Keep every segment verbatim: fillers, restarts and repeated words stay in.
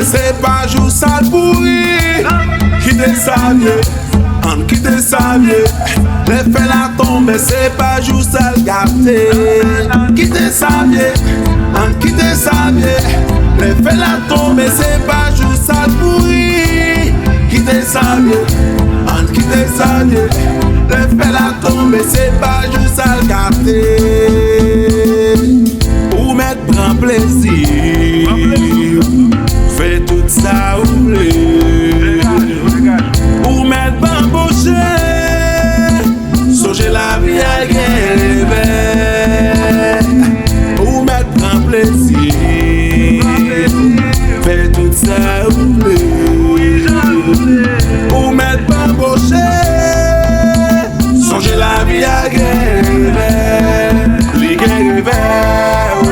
Se pa jou sa l pouri, kite sa vye, ann kite sa vye. Lè fè la tonbe, se pa jou sa l gate. Kite sa vye, ann kite sa vye. Lè fè la tonbe, se pa jou sa l pouri, kite sa vye, ann kite sa vye. Lè fè la tonbe, se pa jou sa l gate. Ou mèt pran plezi, fè tout sa ou vle. Ou mèt banboche, sonje lavi a gen revè. Ou mèt pran plezi, fè tout sa ou vle. Ou mèt banboche, sonje lavi a gen revè, li gen revè, oh,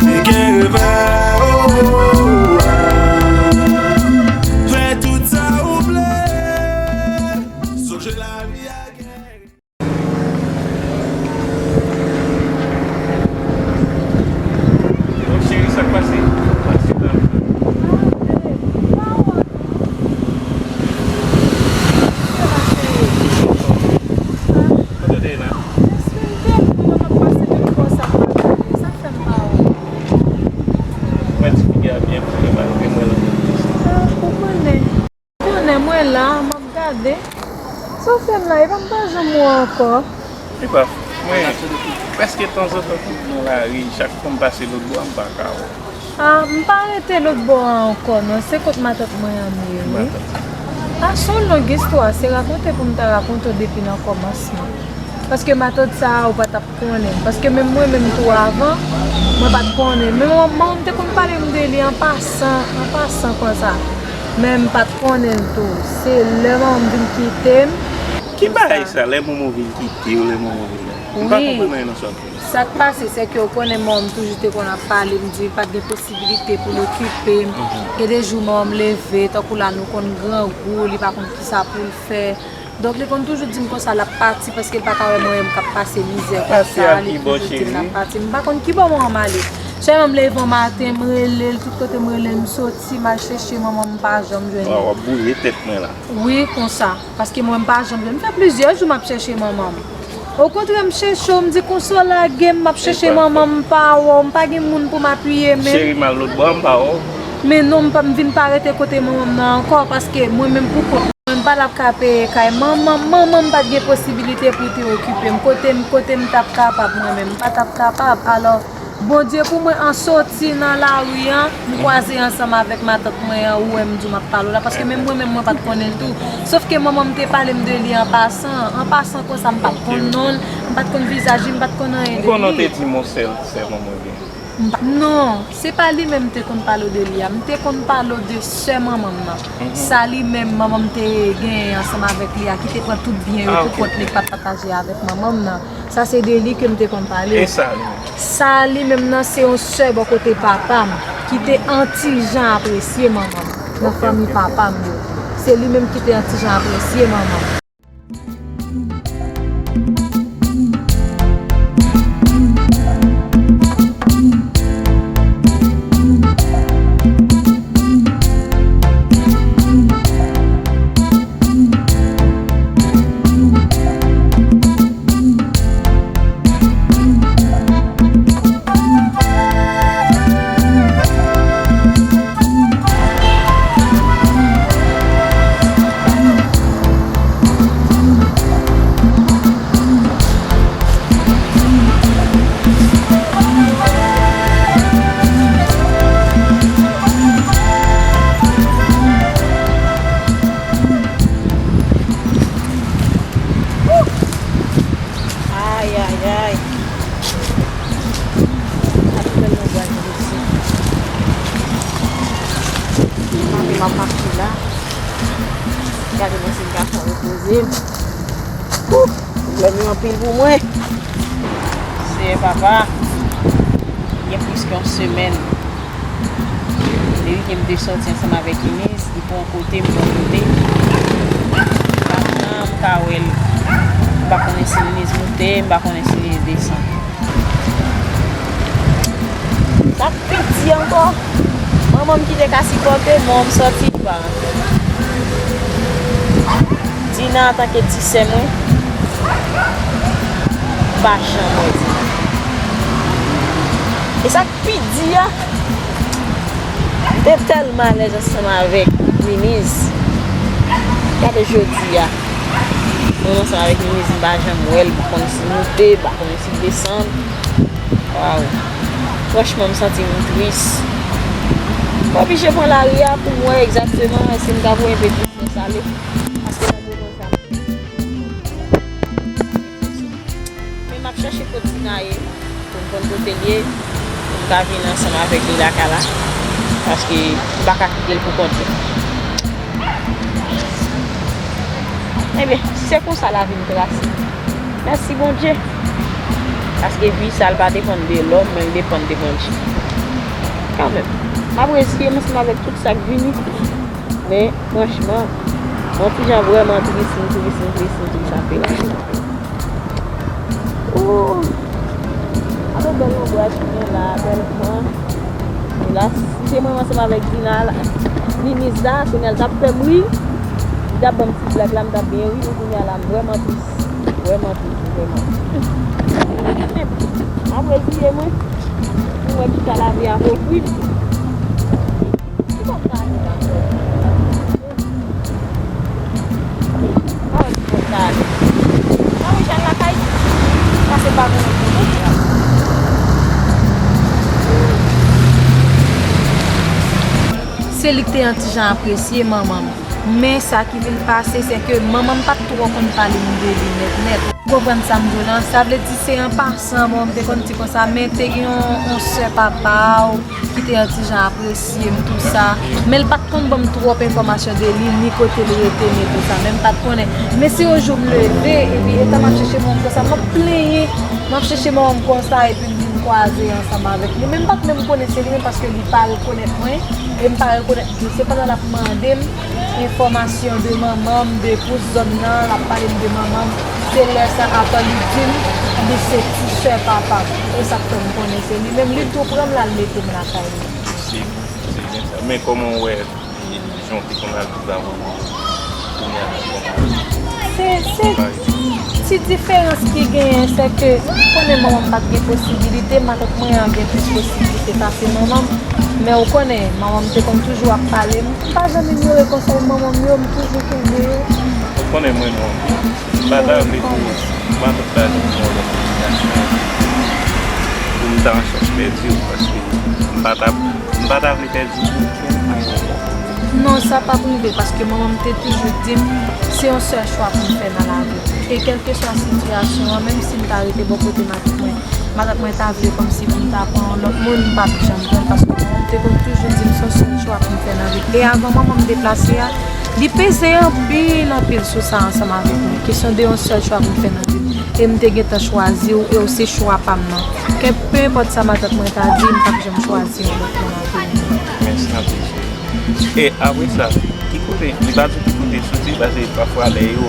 li gen revè, oh. Fè tout sa ou vle, sonje lavi a gen revè. Bon, cheri, sa k pase? Pase la. Kote w te ye la? Mwen di figi a byen pou mwen, malgre mwen la. Ou konnen. Konnen mwen la, m ap gade. Sa w fè m la, epa m pa janm wè w ankò. Epa, mwen, prèske tanzantan tout nan lari, chak fwa m pase lòt bò a, m pa ka wè w. A, m pa rete lòt bò a ankò non, se kot matant mwen an m ye wi. Matant. A, se yon long istwa, se rakonte pou m ta rakonte w depi nan kòmansman. Paske matant sa a, ou pa t ap konnen. Paske menm mwen menm tou avan, mwen pa t konnen. Men manman m te konn pale m de li an pasan, an pasan konsa. Men m pa t konnen l tou. Se lè manman m vin kite m. Ki bagay sa, lè manman w vin kite w, lè manman w vin la? M pa konprann anyen nan sa w ap di. Sa k pase, se ke w konnen manman m toujou te konn ap pale m di pa t gen posibilite pou l okipe m. Gen de jou manman m leve, tankou la nou konn grangou, li pa konn kisa pou l fè. Donk, li konn toujou di m konsa l ap pati paske l pa ka wè mwen menm k ap pase mizè konsa. Li toujou di m l ap pati. M pa konn ki bò manman m ale. Sèlman m leve yon maten, m rele l, tout kote m rele l, m soti, m al chèche manman m, m pa janm jwenn li. Waw, w ap bouye tèt mwen la. Wi, konsa. Paske mwen, m pa janm jwenn. M fè plizyè jou m ap chèche manman m. Okontrè, m chèche w, m di konsa w lage m, m ap chèche manman m, m pa wè w, m pa gen moun pou m apiye men m. Cheri, m al lòt bò a, m pa wè w. Men non, m pa, m vin pa rete kote manman m nan ankò, paske mwen menm pou kont mwen, m pa t ap ka peye kay manman m. Manman m pa t gen posibilite pou l te okipe m. Kote m, kote m t ap kapab mwen menm, m pa t ap kapab. Alò, Bondye pou mwen, an soti nan lari an, m kwaze ansanm avèk matant mwen an, ou wè m di w m ap pale w la, paske menm mwen menm mwen pa t konnen l tou. Sòf ke manman m te pale m de li an pasan, an pasan konsa, m pa t konn non l, m pa t konn vizaj li, m pa t konn anyen de li. M konnen w te di m yon sèl sè manman w gen. M pa, non, se pa li menm m te konn pale w de li a. M te konn pale w de sè manman m nan. Sa li menm, manman m te genyen ansanm avèk li a, ki te pran tout byen yo pou kont li, ki pa t pataje avèk manman m nan. Sa se de li ke m te konn pale w. E sa li menm? Sa li menm nan, se yon sè bò kote papa m, ki te an ti jan apresye manman m nan fanmi papa m yo. Se li menm ki te an ti jan apresye manman m. Ay, ay, ay. Apre nou pral jodi. Mwen menm m ap mache la. Gade mwen si m ka fè repoze m. Wouh! Pwoblèm yo anpil pou mwen. Seyè papa, gen plis ke yon semèn. Depi ke m te sòti ansanm avèk Enis, li pran kote, m pran kote. M pa janm ka wè l. M pa konnen si Enis moute, m pa konnen si Enis desann. Sa piti ankò. Manman m ki te ka sipòte m, manman m sòti, li pa rantre. Dina, antanke ti sè mwen, m pa janm wè Dina. E sa k pi di a, m te tèlman alèz ansanm avèk Mimiz. Gade jodi a, mwen ansanm avèk Mimiz, m pa janm wè l, m pa konn si l moute, m pa konn si l desann. Waw. Franchman, m santi m tris. M oblije pran lari a pou m wè egzakteman èske m ka voye m pedi fè sale. Paske nan moman sa, men m ap chèche kot Dina ye, pou m konn kote l ye, pou m ka vin ansanm avèk li lakay la. Paske m pa ka kite l pou kont li. Ebyen, si se konsa lavi m trase. Mèsi Bondye. Paske vi sa, l pa depann de lòm, men l depann de Bondye. Kanmenm, m ap reziye m ansanm avèk tout sa k vini. Men, franchman, m on ti jan vrèman tris, m tris, m tris, m tris anpil, anpil, anpil. Ooh! Gade bèl lonbraj ki gen la, bèl van. E la, si se mwen ansanm avèk Dina la, Mimiz la, kounye a l t ap fè m ri, li t ap ban m ti blag la, m t ap byen ri, men kounye a la, m vrèman tris. Vrèman tris, vrèman. M ap reziye mwen pou m wè kisa lavi a ap ofri m. Ki bò m ta ale la? Pa wè ki bò m ta ale. Mwen, wi, jan lakay, pase pa konnen kote. Se li k te yon ti jan apresye manman m. Men sa ki vin pase, se ke manman m pa t twò konn pale m de li nèt nèt. Ou konprann sa m di w lan? Sa vle di se an pasan, bon, m te konn di konsa, men te gen yon, yon sè papa w ki te yon ti jan apresye m, tou sa. Men l pa t konn ban m twòp enfòmasyon de li, ni kote l rete, ni tou sa. Men m pa t konnen. Men se yon jou m leve, epi etan m ap chèche manman m konsa, m ap plenyen. M ap chèche manman m konsa, epi m vin kwaze ansanm avèk li. Men m pa t menm konnen se li menm, paske li pa rekonèt mwen, e m pa rekonèt li. Se pandan l ap mande m enfòmasyon de manman m, de pou zòn nan, l ap pale m de manman m. Se lè sa a, li di m li se ti sè papa m. E sa k fè m konnen se li menm. Li tou pran m l al mete m lakay li. Se, se byen sa. Men kòman w wè jan w te konn ap viv avan manman w, kounye a kòman? Se, se ti diferans ki genyen, se ke ou konnen manman m pa t gen posibilite, matant mwen an gen plis posibilite pase manman m. Men ou konnen, manman m te konn toujou ap pale m. M pa janm inyore konsèy manman m yo, m toujou kenbe yo. Ou konnen mwen menm, m pa ta vle pou matant la vin yon lòt sitiyasyon pou m ta an chans pèdi w, paske m pa ta, m pa ta vle pèdi okenn nan yo. Non, sa p ap rive, paske manman m te toujou di m, se yon sèl chwa pou m fè nan lavi. E kèlkeswa sitiyasyon an, menm si m ta rete bò kote matant mwen, matant mwen ta vle kòmsi pou m ta pran yon lòt moun, m p ap janm pran l, paske manman m te konn toujou di m se yon sèl chwa pou m fè nan vi m. E avan manman m deplase a, li peze anpil, anpil sou sa ansanm avèk mwen. Kesyon de yon sèl chwa pou m fè nan vi m. E m te gentan chwazi w, e w se chwa pa m nan. Kè, pe enpòt sa matant mwen ta di, m p ap janm chwazi yon lòt moun anpil. Mèsi anpil, cheri. E apre sa, ki kote, li pa di ki kote l soti, paske pafwa lè yo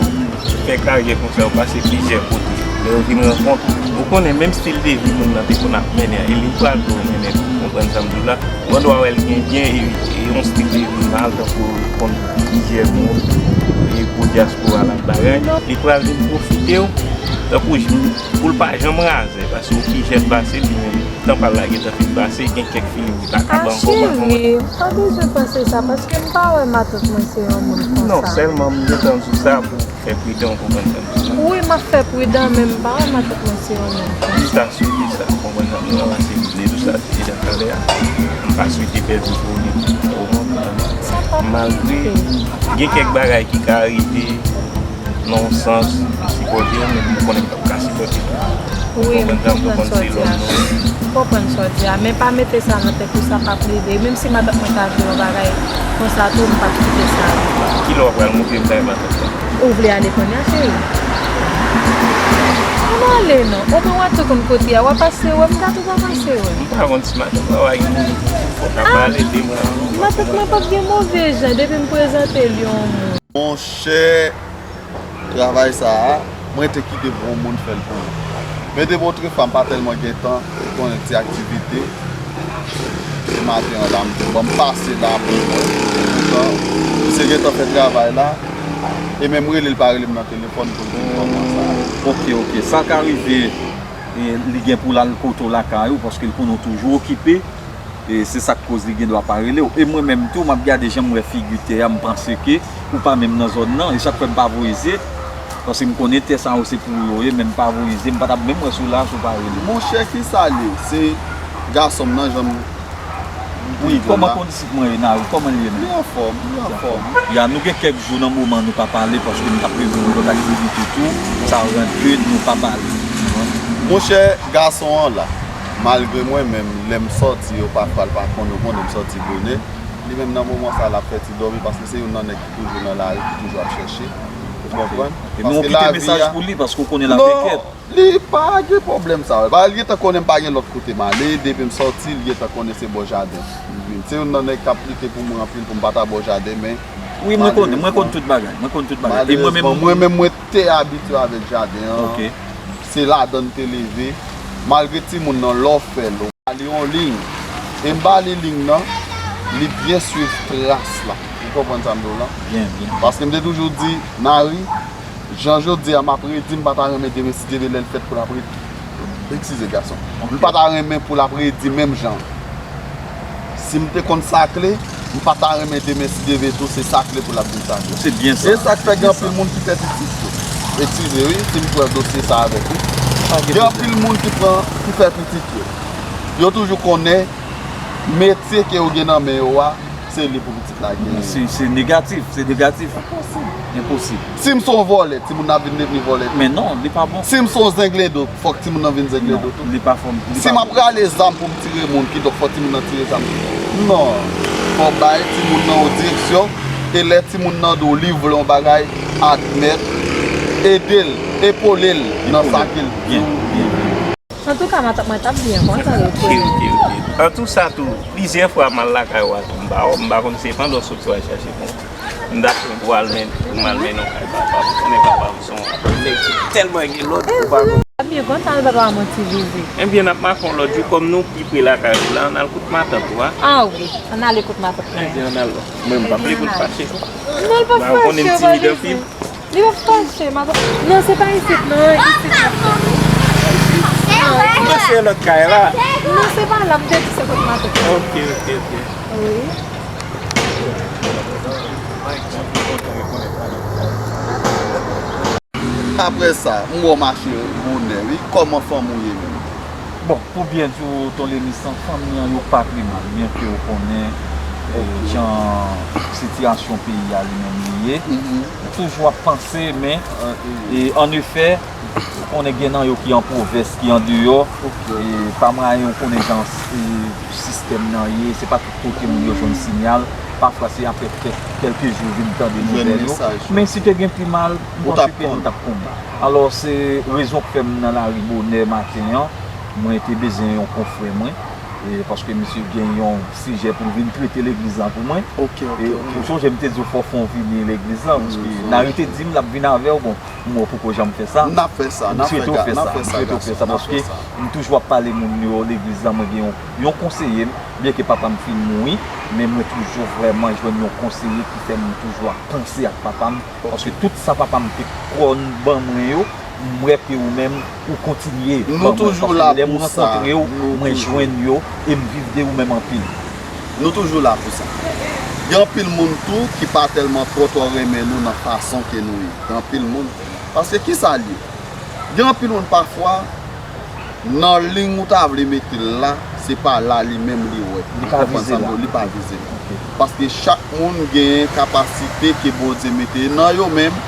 fè karyè konsa, yo pase plizyè kote. Lè yo vin rankont, ou konnen, menm stil de vi moun nan te konn ap mennen an, e li pral tou mennen tou, konprann sa m di w la. Ou gen dwa wè l gen byen, e, e yon stil de vi mal, tankou konn plizyè moun, e gwo dyaspora l ap bagay. Li pral vin pwofite w, tankou j-, pou l pa janm razè, paske ou pi jèn pase li menm. Tan pa l la gentan fin pase, gen kèk feeling li pa ka ban ankò, mwen, mwen. Cheri, pa bezwen panse sa, paske m pa wè matant mwen se yon moun konsa. Non, sèlman m gentan di w sa pou fè pridan, ou konprann sa m di w la. Wi, m ap fè pridan, men m pa wè matant mwen se yon moun konsa. M ta swete sa, ou konprann sa m di w la, paske m vle di w sa depi talè a. M pa swete pèdi w pou ou menm, ou konprann? Sa p ap rive. Malgre gen kèk bagay ki ka rive, nan yon sans, m sipòte w, men m konnen m p ap ka sipòte tou. Wi, m konprann sa w di a. M konprann sa w di a, men pa mete sa nan tèt ou, sa p ap rive. Menm si matant mwen ta vle yon bagay konsa tou, m p ap kite sa rive. Kilè w pral montre m kay matant lan? Ou vle ale kounye a, cheri? Ann ale non. Omwen w a tou konn kote a, w a pase wè m, m ta tou pa pase wè. M pa konn si matant lan va gen moun pou w ka pale de mwen. Matant mwen p ap gen move jan depi m prezante l yon moun. Monchè, travay sa a, mwen te kite pou yon moun fè l pou mwen. Men depi otrefwa, m pa tèlman gen tan pou konnen ti aktivite. Se maten an la, m di, "Bon, m pase la pou m wè." Poutan, misye gentan fè travay la. E menm rele l pa rele m nan telefòn pou l di m kòman sa ye. Ok, ok. Sa ka rive, e, li gen pou l al kote w lakay ou, paske l konnen w toujou okipe. E se sa k koz li gen dwa pa rele w. E mwen menm tou, m ap gade jan m wè figi tè a, m panse ke ou pa menm nan zòn nan. E sa k fè m pa voye zye. Paske m konnen tè sa yo se pou ou yo ye, men m pa voye zye, m pa t ap menm wè si w la, si w pa rele m. Monchè, ki sa l ye? Se gason m nan, jan m Wi, kòman kondisip mwen ye, Nari? Kòman l ye menm? Li anfòm, li anfòm. Ya, nou gen kèk jou nan moman nou pa pale, paske m t ap regle yon lòt aktivite tou, sa rann ke nou pa pale. Monchè, gason an la, malgre mwen menm, lè m sòti, yo pafwa l pa konn, yo konnen m sòti bonè. Li menm nan moman sa, l ap fè ti dòmi, paske se youn nan nèg ki toujou nan lari, ki toujou ap chèche. Ou konprann? E men w kite mesaj pou li, paske w konnen l ap enkyèt. Li pa gen pwoblèm sa. Bagay, li gentan konnen m pa gen lòt kote m ale. Depi m sòti, li gentan konnen se bò jaden m vin. Se youn nan nèg k ap lite pou mwen anpil pou m pa ta bò jaden, men wi, mwen konn, mwen konn tout bagay. Mwen konn tout bagay. E mwen menm, mwen menm, mwen te abitye avèk jaden an. Ok. Se ladan l te leve. Malgre timoun nan, lè w fè l, ou ba li yon liy. E m ba li liy nan, li byen swiv tras la. Ou konprann sa m di w lan? Byen, byen. Paske m te toujou di, Nari, jan jodi a m ap redi, m pa ta renmen demen si Dye vle lè l fèt pou l ap redi. Eskize, gason. M pa ta renmen pou l ap redi menm jan. Si m te konn sakle, m pa ta renmen demen si Dye vle tou se sakle pou l ap vin sakle. Se byen sa. E sa k fè gen anpil moun ki fè pitit yo. Eskize wi, si m pran dosye sa avèk ou. Gen anpil moun ki pran, ki fè pitit yo. Yo toujou konnen metye ke yo gen nan men yo a, se li pou pitit la genyen. Se, se negatif, se negatif. Enposib. Enposib. Si m se yon vòlè, timoun nan ap vin devni vòlè tou. Men non, li pa bon. Si m se yon zenglendo, fòk timoun nan vin zenglendo tou. Non, li pa fò, li pa bon. Si m ap rale zam pou m tire moun, kidonk fò timoun nan tire zam tou. Non. Fò w bay timoun nan yon direksyon, e lè timoun nan di w li vle yon bagay, admèt, ede l, epole l nan sa ke l di w. Antouka, matant mwen t ap byen kontan retwouve. Ok, ok, ok. Antouka tou, plizyè fwa m al lakay ou a tou, m pa wè w, m pa konn se pandan w sot yo al chache m. M t ap pran pou al men, pou m al mennen w kay papa m. Ou konnen papa m se yon nèg ki tèlman gen lòd pou pa. M ap byen kontan al ba papa m yon ti vizit. Ebyen, n ap make yon lòt jou, kòm nou pi pre lakay ou la, n al kot matant ou a. Ah wi, ann ale kot matant mwen. Ebyen, ann al non. Mwen, m p ap vle pou l fache. Non, l p ap fache, ou konnen m timid anpil. Li pa fache, matant. Non, se pa isit, non, isit n ap fè. M panse e lòt kay la. Non, se pa la, m te di se kot matant. Ok, ok, ok. Wi. Apre sa, m wè w mache bonè, wi. Kòman fanmi w ye menm? Bon, pou byen di w, Ton Lenis, fanmi an yo pa pi mal, byen ke w konnen, e, jan sitiyasyon peyi a li menm li ye. M toujou ap panse, men, e, an efè, ou konnen gen nan yo ki an pwovens, ki andeyò, e, pa mwayen ou konnen jan, e, sistèm nan ye, se pa tout kote moun yo jwenn siyal, pafwa se apre kèk, kèlke jou vin tande nouvèl yo. Men si te gen pi mal, m panse ke nou t ap konn. Alò, se rezon k fè m nan lari bonè maten an. Mwen te bezwen yon konfrè mwen, e, paske misye gen yon sijè pou l vin trete legliz la pou mwen. Ok, ok, ok. E ou sonje m te di w fò w fè yon vini legliz la, paske Nari te di m l ap vin avè w, bon, m wè w poko janm fè sa. N ap fè sa, n ap fè sa, n ap fè sa, gason, n ap fè sa. Paske m toujou ap pale moun yo legliz la, mwen gen yon, yon konseye m, byen ke papa m fin mouri, men mwen toujou vrèman jwenn yon konseye ki fè m toujou ap panse ak papa m. Paske tout sa papa m te konn ban mwen yo, m wè ke ou menm, ou kontinye ban mwen. Paske lè m rankontre w, mwen jwenn yo, e m viv de ou menm anpil. Nou toujou la pou sa. Gen anpil moun tou ki pa tèlman twò twò renmen nou nan fason ke nou ye. Gen anpil moun. Paske ki sa l ye? Gen anpil moun pafwa, nan liy ou ta vle mete l la, se pa la li menm li wè. Li pa vize la. Ou konprann sa m di w? Li pa vize la. Ok. Paske chak moun gen kapasite ke Bondye mete nan yo menm,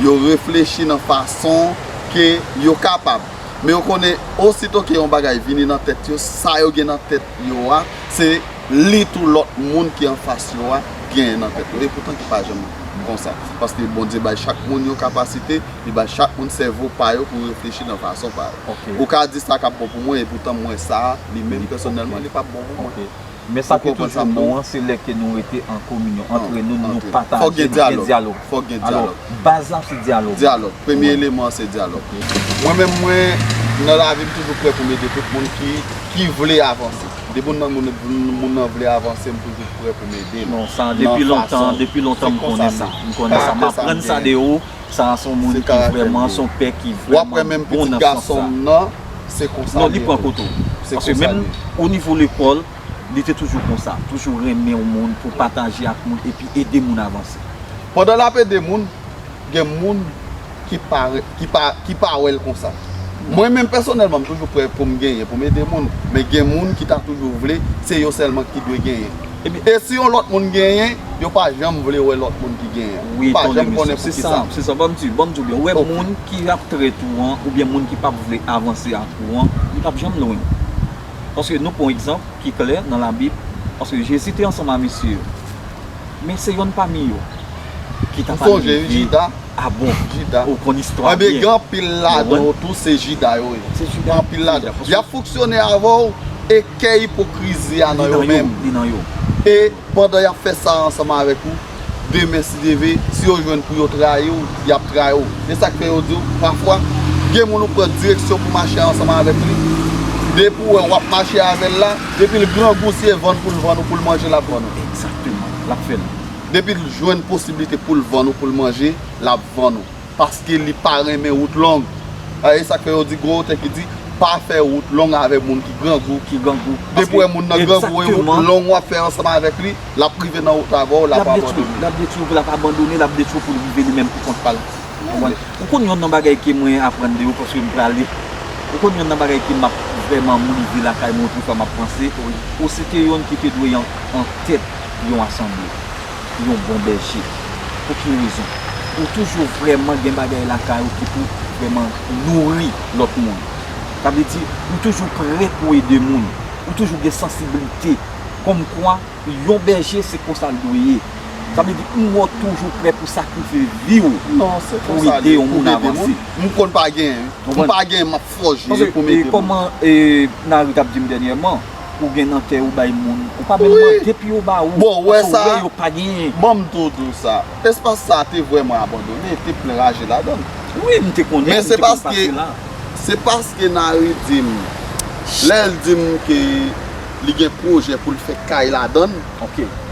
yo reflechi nan fason ke yo kapab. Men yo konnen, osito ke yon bagay vini nan tèt yo, sa yo gen nan tèt yo a, se li tou lòt moun ki anfas yo a genyen nan tèt yo. E poutan ki pa janm konsa. Paske Bondye bay chak moun yon kapasite, li bay chak moun sèvo pa yo pou reflechi nan fason pa yo. Ok. Ou ka di sa k ap bon pou mwen, e poutan mwen sa a, li menm pèsonèlman, li p ap bon pou mwen. Ok. Men sa ki toujou bon an, se lè ke nou rete an kominyon antre nou, nou pataje, nou gen dyalòg. Fòk gen dyalòg. Alò, baz la se dyalòg. Dyalòg. Premye eleman an se dyalòg. Mwen menm, mwen, nan lavi, m toujou prè pou m ede tout moun ki, ki vle avanse. Depi moun nan, moun, moun nan vle avanse, m toujou prè pou m ede l. Non, sa, depi lontan, depi lontan m konnen sa. M konnen sa, m aprann sa de ou. Sa se yon moun ki vrèman, se yon pè ki vrèman bon nan sans sa. Non, li pran kote w. Paske menm o nivo lekòl, li te toujou konsa. Toujou renmen yon moun pou pataje ak moun epi ede moun avanse. Pandan l ap ede moun, gen moun ki pa, ki pa, ki pa wè l konsa. Mwen menm pèsonèlman, m toujou prè pou m genyen, pou m ede moun. Men gen moun ki ta toujou vle, se yo sèlman ki dwe genyen. E si yon lòt moun genyen, yo pa janm vle wè lòt moun ki genyen. Yo pa janm konnen poukisa. Se sa, ban m di, ban m di w byen. Ou wè moun ki ap trèt ou an, oubyen moun ki p ap vle avanse ak ou an, li p ap janm lwen. Paske nou pran yon egzanp ki klè nan Labib, paske Jezi te ansanm a mesye yo. Men se yonn pami yo ki t ap al rive. A bon, ou konn istwa byen. Gen anpil ladan yo tou, se Jida yo ye. Anpil ladan. Y ap fonksyone avè w e kè ipokrizi a nan yo menm. E pandan y ap fè sa ansanm avèk ou, demen si Dye vle, si yo jwenn pou yo trayi w, y ap trayi w. E sa k fè yo di w, pafwa, gen moun ou pran direksyon pou mache ansanm avèk li. Depi w wè w ap mache avè l la, depi l grangou, si e vann pou l vann ou, pou l manje, l ap vann ou. Egzakteman, l ap fè l. Depi l jwenn posiblite pou l vann ou, pou l manje, l ap vann ou. Paske li pa renmen wout long. E sa k fè yo di, gen yon tèks ki di, pa fè wout long avèk moun ki grangou. Ki grangou. Depi w wè moun nan grangou, e wout long w ap fè ansanm avèk li, l ap rive nan wout avè w, l ap abandone. L ap detwi w, l ap abandone, l ap detwi w pou l rive li menm pou kont pa l. Ou konprann? Ou konn youn nan bagay ke mwen aprann de ou, paske m prale. Ou konn youn nan bagay ke m ap vrèman, m rive lakay mwen, otrefwa m ap panse, ou se te youn ki te dwe an, an tèt yon asanble. Yon bon bèje. Pou ki rezon? Ou toujou vrèman gen bagay lakay ou ki pou vrèman nouri lòt moun. Sa vle di, ou toujou prè pou ede moun. Ou toujou gen sansiblite. Kòmkwa, yon bèje, se konsa l dwe ye. Sa vle di, m wè w toujou prè pou sakrifye vi w pou ede yon moun avanse. M konn pa genyen, wi. M pa genyen, m ap fòje pou m ede moun. Paske, e, kòman, e, Nari t ap di m dènyèman, ou gen nan tè ou bay moun, ou pa menm mande pou yo ba ou. Bon, ou wè sa, paske ou wè yo pa genyen. Ban m tou di w sa, espas sa a te vrèman abandone, te plen raje ladan l. Wi, m te konnen, m te konn pase la. Men se paske, se paske Nari di m, lè l di m ke li gen pwojè pou l fè kay ladan l,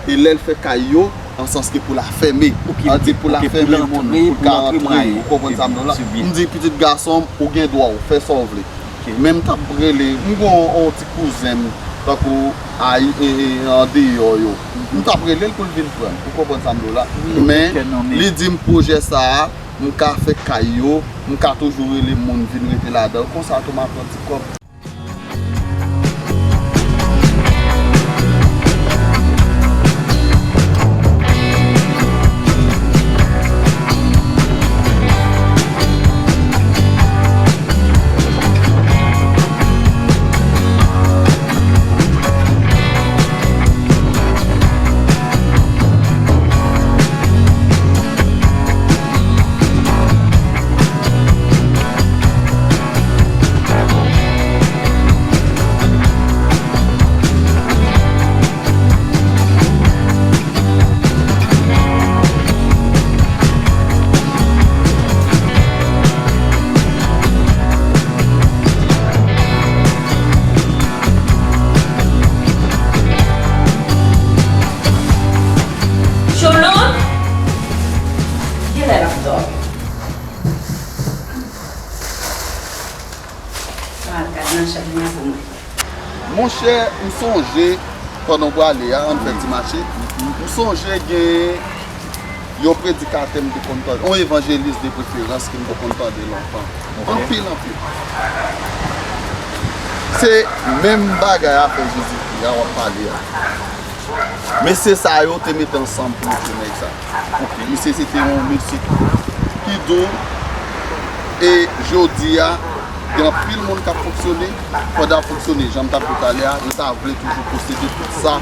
e lè l fè kay yo, nan sans ke pou l afème. An di pou l afème moun, pou l ka antre, ou konprann sa m di w la? M di pitit gason m, ou gen dwa w fè sa w vle. Men m t ap rele, m gen yon, yon ti kouzen m, tankou, e, e, andeyò yo. M t ap rele l pou l vin pran m, ou konprann sa m di w la? Men li di m pwojè sa a, m ka fè kay yo, m ka toujou rele moun vin rete ladan l, konsa tou m ap pran ti kòb. Cholot! Kilè l ap dòmi? Sa gad nan chanm nan pou mwen. Monchè, m sonje, pandan w prale a, ann fè ti mache, m sonje gen yon predikatè m te konn tande, yon evanjelis de preferans ke m te konn tande lontan. Anpil, anpil. Se menm bagay afè Jezikri a w ap pale a. Mesye sa yo te mete ansanm pou yo fè nèg sa. Misye se te yon mesye ki dou. E jodi a, gen anpil moun k ap fonksyone. Pandan y ap fonksyone, jan m t ap di w talè a, yo ta vle toujou posede tout sa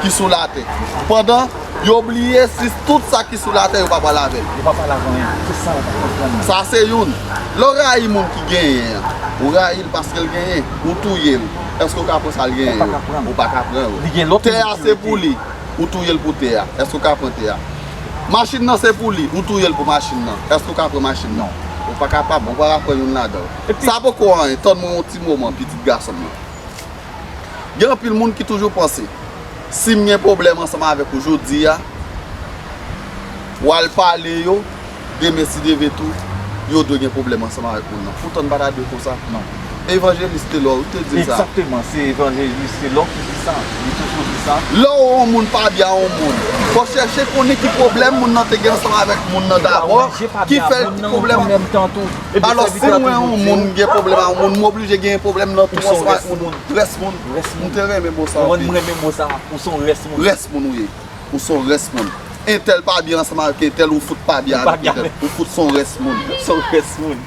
ki sou latè. Pandan yo bliye si tout sa ki sou latè, yo pa pral avè l. Yo pa pral avè anyen. Se sa yo pa konprann. Sa se youn. Lè w rayi moun ki genyen an, ou rayi l paske l genyen, ou touye l. Èske w ka pran sa l genyen yo? Ou pa ka pran l. Ou pa ka pran yo. Tè a se pou li. Ou touye l pou tè a. Èske w ka pran tè a? Machin nan se pou li. Ou touye l pou machin nan. Èske w ka pran machin nan? Ou pa kapab. Ou pa ka pran youn ladan yo. Sa poko anyen. Tann mwen yon ti moman, pitit gason m nan. Gen anpil moun ki toujou panse, si m gen pwoblèm ansanm avèk ou jodi a, w al pale yo, demen si Dye vle tou, yo dwe gen pwoblèm ansanm avèk moun nan. Poutan n pa ta dwe konsa. Non. Evanjelis Telor, ou te di m sa. Egzakteman, se Evanjelis Telor ki di sa. Li toujou di sa. Lè w wè yon moun pa byen a yon moun, fò w chèche konnen ki pwoblèm moun nan te gen ansanm avèk moun nan dabò, ki fè l gen pwoblèm. Alò, si m wè yon moun gen pwoblèm a yon moun, m oblije gen pwoblèm nan tou ansanm avèk moun. Rès moun. M te renmen mo sa anpil. Ou renmen mo sa, ou se yon rès moun. Rès moun ou ye. Ou se yon rès moun. Entèl pa byen ansanm avèk entèl, ou fout pa byen avèk entèl. Ou fout se yon rès moun. Se yon rès moun.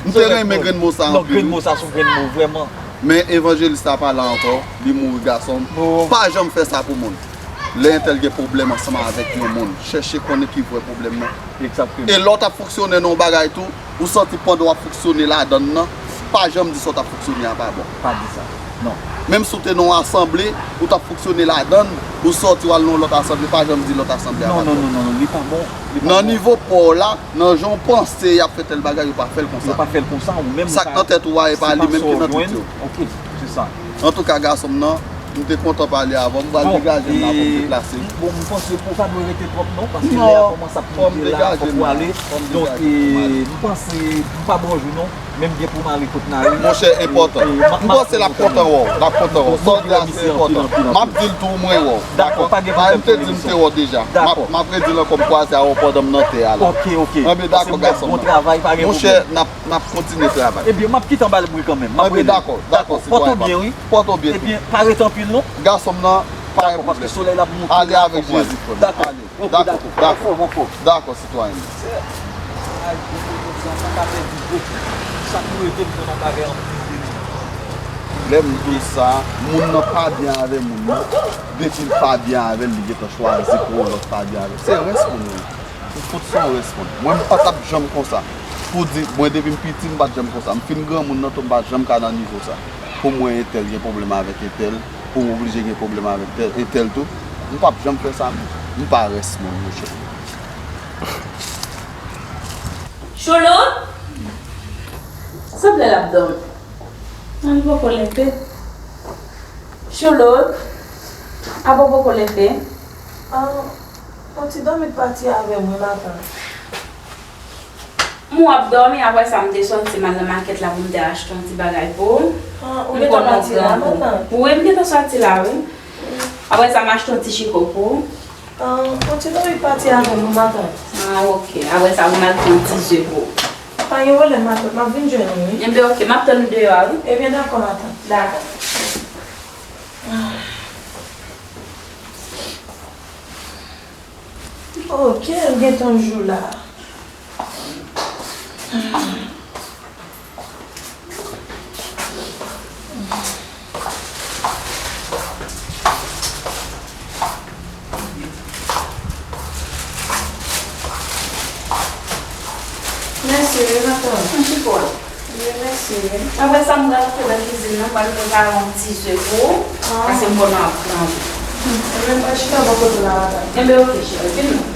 M te renmen grenn mo sa anpil. Non, grenn mo sa se yon grenn mo, vrèman. Men evanjelis la pa la ankò, li mouri gason m. Pa janm fè sa pou moun. Lè entèl gen pwoblèm ansanm avèk yon moun, chèche konnen ki vrè pwoblèm nan. Egzakteman. E lè w t ap fonksyone nan yon bagay tou, ou santi pandan w ap fonksyone ladan l nan, pa janm di sa w t ap fonksyone a pa bon. Pa di sa. Non. Menm si w te nan yon asanble, ou t ap fonksyone ladan l, ou sòti w al nan yon lòt asanble, pa janm di lòt asanble a pa bon. Non, non, non, non, li pa bon. Li pa bon. Nan nivo pa w la, nan jan w panse y ap fè tèl bagay, yo pa fè l konsa. Yo pa fè l konsa, ou menm ou pa. Sa k nan tèt ou a, e pa li menm ki nan tèt yo. Ok, se sa. Antouka, gason m nan, m te kontan pale avè w. M pral degaje m la pou m deplase. Bon, m panse ou pa dwe rete twòp non, paske lè a kòmanse ap monte la, fòk ou ale. Donk, e, m panse m pa ba w jou non, men m gen pou m ale kot Nari. Monchè, enpòtan. M panse l ap kontan wè w, l ap kontan wè w. Sa w di a, se enpòtan. M ap di l tou, mwen wè w. Dakò, pa gen pwoblèm. M te di m te wè w deja. M ap, m ap redi l ankò, m kwaze avè w pandan m nan tè a la. Ok, ok. Anben, dakò, gason m nan. Bon travay, pa gen pwoblèm. Monchè, n ap N ap kontinye travay. Ebyen, m ap kite anba l bri kanmenm. M ap rele. Dakò, dakò, sitwayen. Pòte w byen, wi. Pòte w byen tou. Ebyen, pa rete anpil, non. Gason m nan, pa gen pwoblèm. Dakò, paske solèy la ap monte la, fòk w ale. Ale avèk Jezi, frè m. Dakò, dakò, dakò. Dakò, sitwayen. Lè m di w sa, moun nan pa byen avè moun nan. Depi l pa byen avè l, li gentan chwazi pou yon lòt pa byen avè l. Se rès moun yo ye. Ou fout se yon rès moun. Mwen, m pa t ap janm konsa. Pou di, mwen, depi m piti, m pa t janm konsa. M fin granmoun nan tou, m pa janm ka nan nivo sa. Pou mwen, entèl gen pwoblèm avèk entèl, pou m oblije gen pwoblèm avèk tèl, entèl tou. M p ap janm fè sa, m, m pa rès moun, monchè. Choulout! Sanble l ap dòmi. Non, li poko leve. Choulout! Abo poko leve. Ah. Yon ti dòmi t pati avè m wi, matant. M wè w ap dòmi, apre sa m te sòti m al nan makèt la pou m te achte yon ti bagay pou ou. Ah, ou gentan pati la, matant? Wi, m gentan sòti la, wi. Apre sa, m achte yon ti chiko pou ou. Ah, yon ti dòmi t pati avè m wi, matant. Ah, ok. Apre sa, m al pran ti ze pou ou. Pa gen pwoblèm, matant. M ap vin jwenn ou, wi. Enben, ok. M ap tann ou deyò a, wi. Ebyen, dakò, matant. Dakò. Ah. Ok, l gentan jou la. Mèsi wi, matant. Yon ti pòl. Wi, mèsi wi. Apre sa, m pral antre nan kizin nan, m pral prepare yon ti ze pou ou, paske m konnen w ap grangou. Ebyen, m pral chita bò kote w la, matant. Enben, ok, cheri, vin non.